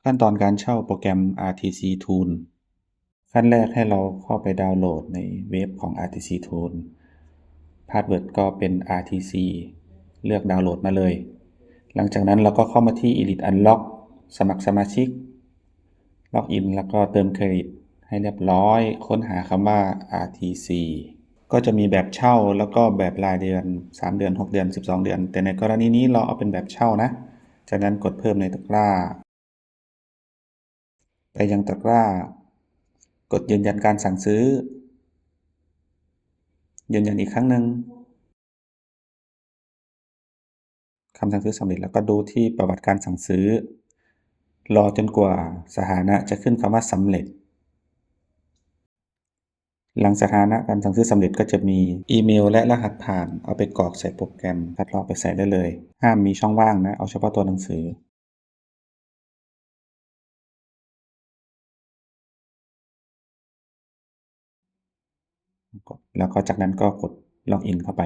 ຂັ້ນຕອນການເຊົ່າໂປຣແກຣມ RTC Tool ຂັ້ນແລກໃຫ້ເຮົາເຂົ້າໄປດາວໂຫຼດໃນເວັບຂອງ RTC Tool ພາສເວີດກໍເປັນ RTC ເລືອກດາວໂຫຼດມາເລີຍ. ຫຼັງຈາກນັ້ນເຮົາກໍເຂົ້າມາທີ່ Elite Unlock ສະໝັກສະມາຊິກ ລັອກອິນ ແລ້ວກໍເຕີມເຄຣດິດໃຫ້ຮຽບຮ້ອຍ, ຄົ້ນຫາຄຳວ່າ RTC ກໍຈະມີແບບເຊົ່າ ແລ້ວກໍແບບລາຍເດືອນ ສາມເດືອນ ຫົກເດືອນ ສິບສອງເດືອນ, ແຕ່ໃນກໍລະນີນີ້ເຮົາເອົາເປັນແບບເຊົ່ານະ. ຈາກນັ້ນກົດເພີ່ມໃນຕະກຮ້າ. ໄປຍັງຕະກຮ້າ, ກົດຢືນຢັນການສັ່ງຊື້, ຢືນຢັນອີກຄັ້ງໜຶ່ງ. ຄຳສັ່ງຊື້ສຳເລັດ ແລ້ວກໍດູທີ່ປະຫວັດການສັ່ງຊື້. ລໍຈົນກວ່າສະຖານະຈະຂຶ້ນຄຳວ່າສຳເລັດ. ຫຼັງສະຖານະການສັ່ງຊື້ສຳເລັດກໍຈະມີອີເມວ ແລະ ລະຫັດຜ່ານ, ເອົາໄປກອກໃສ່ໂປຣແກຣມ ຄັດລອກໄປໃສ່ໄດ້ເລີຍ. ຫ້າມມີຊ່ອງວ່າງນະ, ເອົາສະເພາະຕົວໜັງສື. ແລ້ວກໍຈາກນັ້ນກໍກົດລັອກອິນເຂົ້າໄປ.